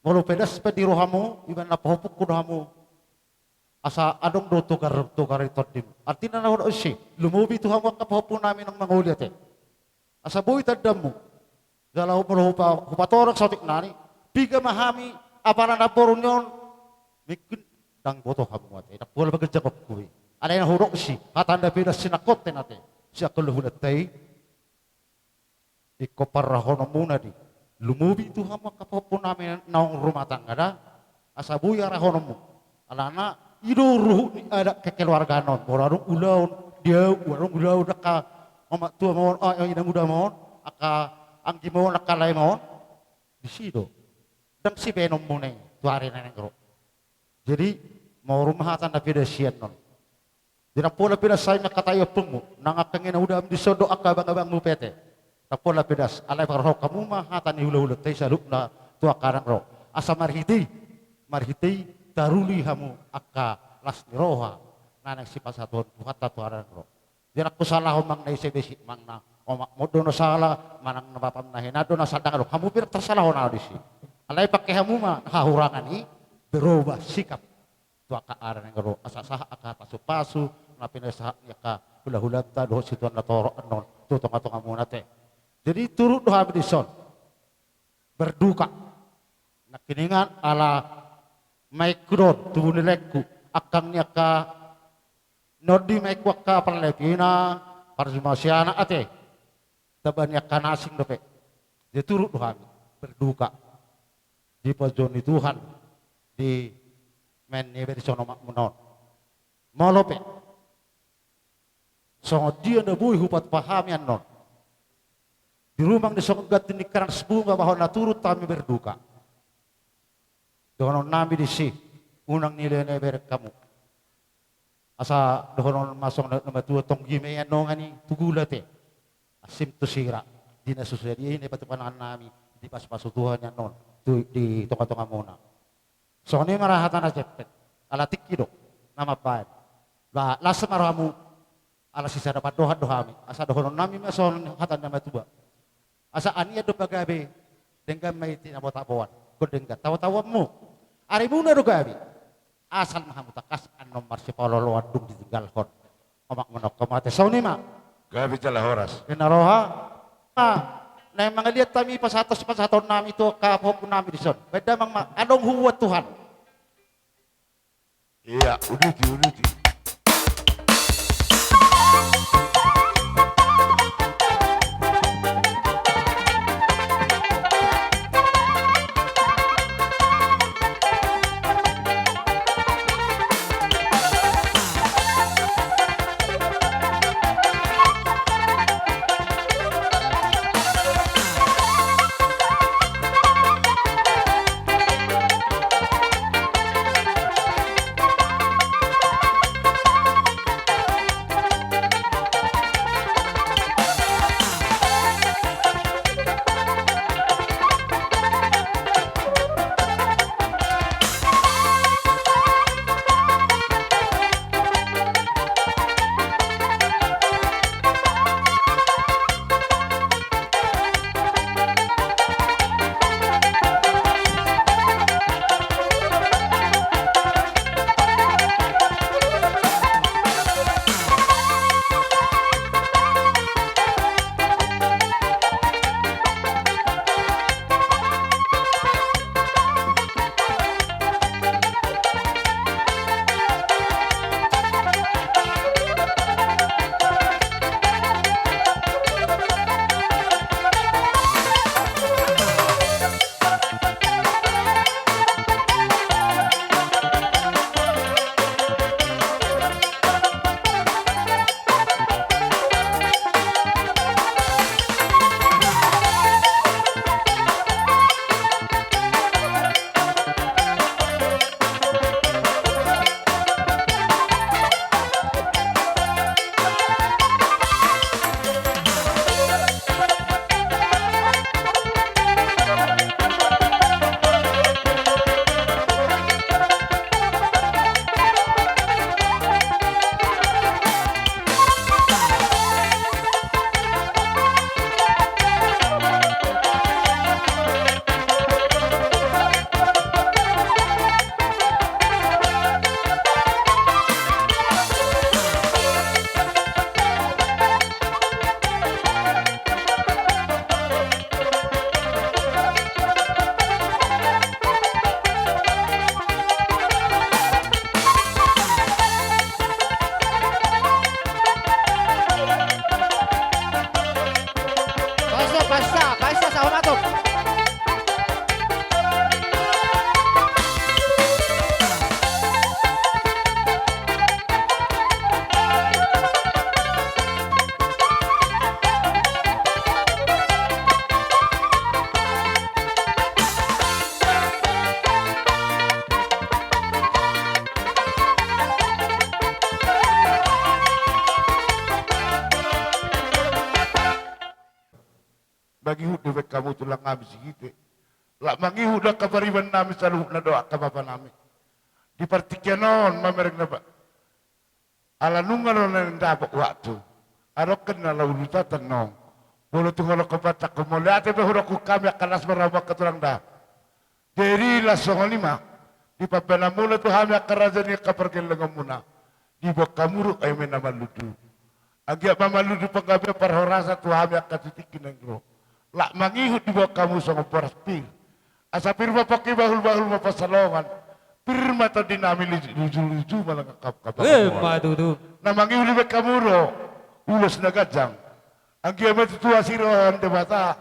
Molo pidas pe di rohamu, iba na pahompungku do hamu. Asa adong do togar, togar i tondim. Artina na hudok disi, lumobi tu hamu angka pahompu nami naung mangoli ate. Asa boi tandamu. Jala molo hupa-, hupatorang saotik nari, piga ma hami apala namboru ni on, mungkin ndang boto hamu ate. Ndang pola bagen jawabku i. Alai na hudok disi, hata na pidas sinangkot ate. Sian angka hulahulanta i. Ingkon parrahononmuna di. Lumobi tu hamu angka pahompu nami naung rumah tangga da. Asa boi arahononmu. Alana i do ruhut ni adat kekeluargaan on. Molo adong ulaon di ahu, adong ulaon angka omak tua ma on, ah, inang uda ma on, angka anggi ma on, angka lae ma on. Disi do. Ndang sibaenonmuna i tu ari na naeng ro. Jadi, molo ma hata na pidas sian on. Di ndang pola pidas hami mangkatai ompungmu, nang angka inang udam dison dohot angka abangabangmu pe ate. Ndang pola pidas, alai parrohahon hamu ma hata ni hulahulanta i saluhutna tu angka na naeng ro. Asa marhite i, marhite i taruli hamu angka las ni roha na naeng sipasahaton Tuhanta tu ari na naeng ro. Di ndang husalahon manang na ise be si manang na omakmu do na sala, manang na bapam na hinan do na sala, ndang adong. Hamu pe ndang tarsalahon ahu disi. Alai pangke hamu ma hahurangan i berubah sikap. Tu angka ari na naeng ro, asa sahat angka pasupasu na pinasahat ni angka hulahulanta dohot situan na torop annon tu tongatongamuna ate. Jadi turut do hami dison berduka. Nangkiningan ala maekku do on, tubu ni laengku, angkang ni angka nondi maekku, angka parlepina, parjumasiana ate. Tamba ni angka na asing dope. Jadi turut do hami berduka. Dipajongjong ni Tuhan di maen ni iba dison omakmuna on. Molo pe songon dia na boi hupatupa hami annon di rumang ni songon ganti ni karnas bunga, bahwa na turut hami berduka. Dohonon nami disi, unang nilai na ibereng hamu. Asa dohonon ma songon na matua, tonggi ma i annon i tu gula ate. Asim tu sira, di na so sadia i na ipatupa nami, dipasupasu Tuhan i annon tu di tongatongamuna. Songon i ma ra hata na jempek, ala tingki do na mambaen. Ba las ma rohamu, ala sisada pandohan do hami, asa dohonon nami ma songon hata ni na matua. Asa anian do pagabe, denggan ma i tinabotaboan. Ingkon denggan tabotaboanmu, arimuna do gabe. Asal ma hamu tangkas annon marsipaolooloan dung ditinggalhon omakmuna on, hamu ate. Songon i ma. Gabe jala horas. Kena roha. Ah, naeng mangaliat hami pasahaton, pasahaton nami tu angka pahompu nami dison. Baen damang ma, adong hubuat Tuhan. Ia, uduti, uduti. dibahen hamu tulang nami Sihite. Laho mangihut do angka pariban nami saluhutna dohot angka bapa nami. Di partingkian on mamereng na ba. Ala nunga do naeng dapot waktu. Adong kan na laho urutan tong. Molo tung holong hobanta hamu mauliate pe hudokhon hami angka las ma rohamu angka tulang da. Jadi laos songon i ma. Dipabahen hamuna tu hami angka raja ni angka pargellengonmuna. Diboan hamu do eme na marlundu. Anggiat ma marlundu panggabean parhorasan tu hami angka tu tingki naeng ro. Laho mangihut diboan hamu songon boras pir. Asa pir ma pongki, bahul-bahul ma pansalongan. Pir ma tondi nami, luju-luju ma nang angka, angka pangomoan. Emma tutu. Na mangihut dibahen hamu do ulos na ganjang. Anggiat ma tutu asi roha ni Debata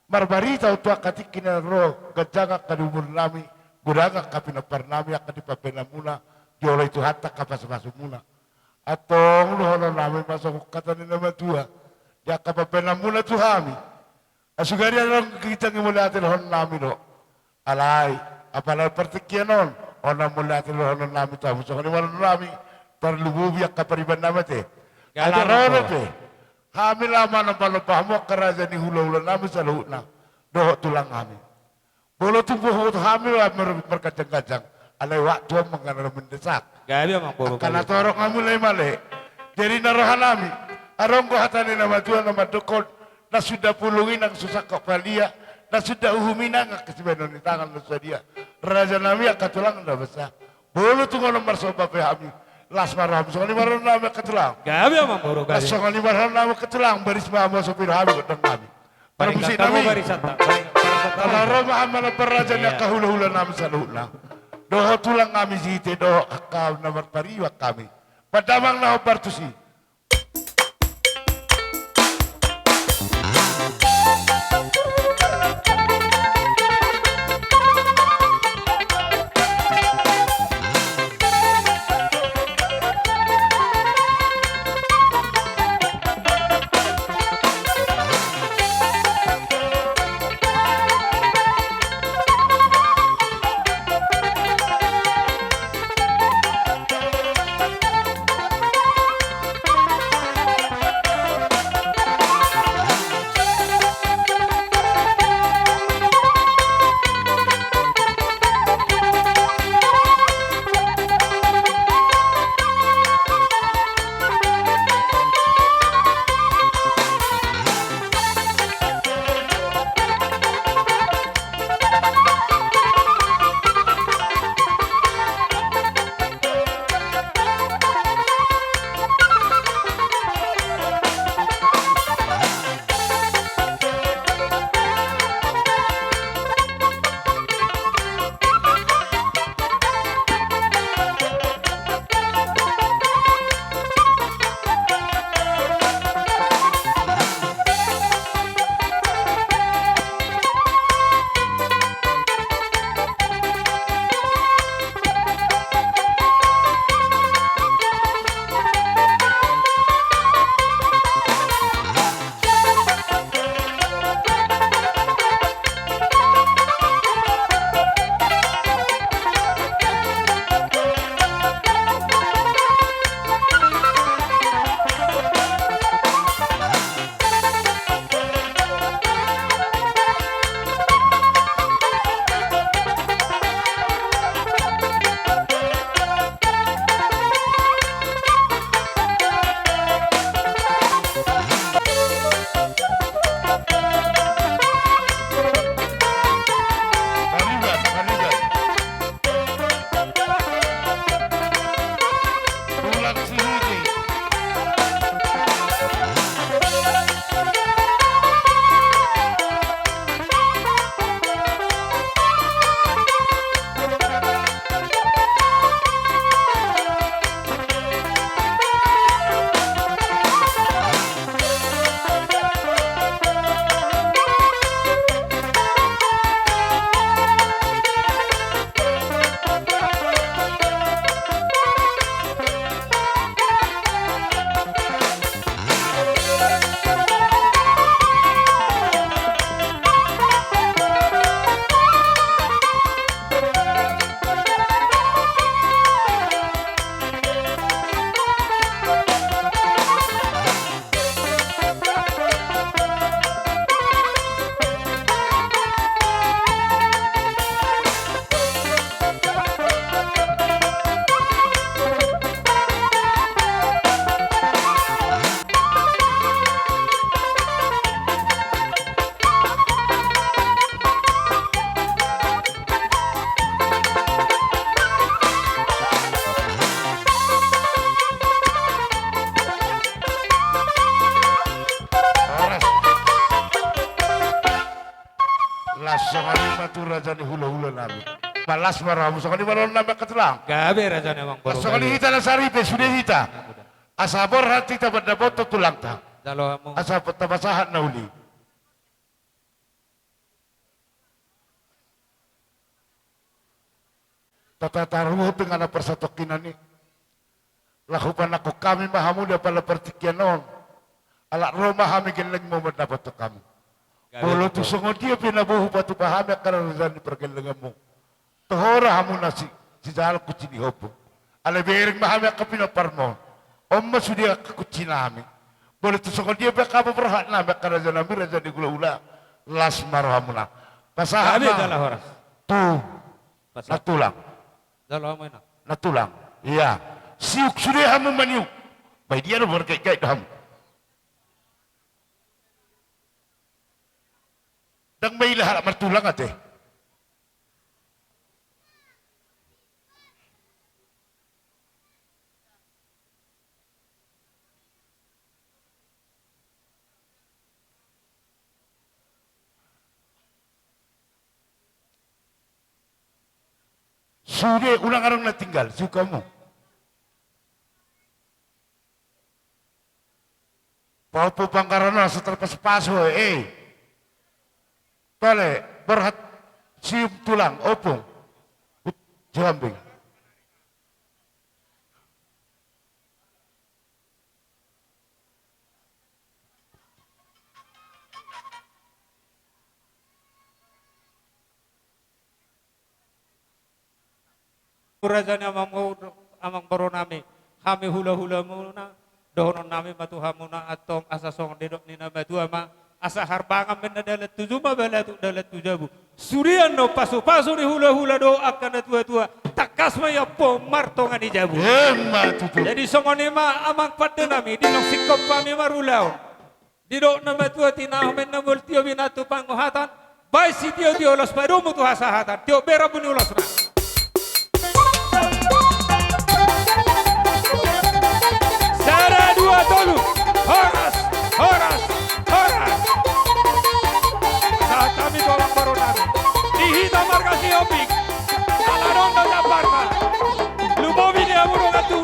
marbarita tu angka tingki naeng ro, ganjang angka umur nami, godang angka pinompar nami, angka dipabahen hamuna, dioloi Tuhanta angka pasu-pasumuna. Antong dohonon nami ma songon hata ni na matua di angka pabahen hamuna tu hami. Sugari adong ginjang i mauliate dohonon nami do. Alai apala partingkian on, on na mauliate dohonon nami tu hamu, songon i ma dohonon nami. Tarlumobi angka pariban nami ate. Ala ro dope hami laho manomba-nomba hamu angka raja ni hula-hula nami saluhutna dohot tulang nami. Molo tung bohot hami laho mar-, marganjang-ganjang, alai waktu on manang na mendesak. Gabe amang boru. Angka na torop nga mulai male. Jadi na roha nami, adong do hata ni na matua na mandokhon, na suda pulung i nang so sangkap palia, na suda uhum i nang angka sibahenon ni tangan na sadia. Raja nami angka tulang na basa. Molo tung on marsomba pe hami, las ma rohamu, songon i ma dohonon nami angka tulang. Gabe amang boru, gabe. Las songon i ma dohonon nami angka tulang, baris ma hamu, sopi do hami gondang nami. Parmusik nami. Ala ro ma hamu manomba raja ni angka hula-hula nami saluhutna. Dohot tulang nami Sihite, dohot angka na marpariban hami. Pandamang na hombar tusi. Tu raja ni hulahula nami. Las ma rohamu, songon i ma dohonon nami angka tulang. Gabe raja ni amang boru. Songon i hita na saripe sude hita. Asa borhat hita mandapothon tulangta. Jalo hamu. Asa tapasahat na uli. Tata taruhut denggan na parsatongkinan i. Laho panangkok hami ma hamu di apala partingkian on. Ala ro ma hami gellengmu mandapothon hamu. Molo tu songon dia pe na boi hupatupa hami angka raja ni pargellenganmu. Toho ra hamu na si, sijalo kunci ni hoppu. Alai bereng ma hami angka pinomparmu on. On ma sude angka kunci nami. Molo tu songon dia pe angka borhat nami angka raja nami raja ni hulahula. Las ma rohamuna. Pasahat ma. Gabe jala horas. Tu. Pasahat. Na tulang. Jalo hamu ina. Na tulang. Ia. Siuk sude hamu maniuk. Ba idia do margaitgait do hamu. Ndang maila halak martulang ate. Sude unang adong na tinggal, siuk hamu. Pahompu panggaran on asa tarpasupasu, eh. Tole, borhat sium tulang, ompung. Ut, Sihambing. Raja ni amang, amang boru nami, hami hulahulamuna, dohonon nami ma tu hamuna antong asa songon didok ni na matua ma, asa harbangan ma inna dalan tu juma, balatuk dalan tu jabu. Sude annon pasupasu ni hulahula dohot angka natuatua, tangkas ma i ampu martonga ni jabu. Emma tutu. Jadi songon i ma amang pande nami, dilong singkop hami marulaon. Didok na matua tinahu ma inna molo tio binatu panguhatan, baen sitiotio ulos padomu tu hasahatan, tiop be rambu ni ulosna. Sada, dua, tolu. Horas, horas, horas. Sahat hami tu amang boru nami. Di hita marga Sihombing. Ala adong do jambarna. Lumobi di hamu dongan tu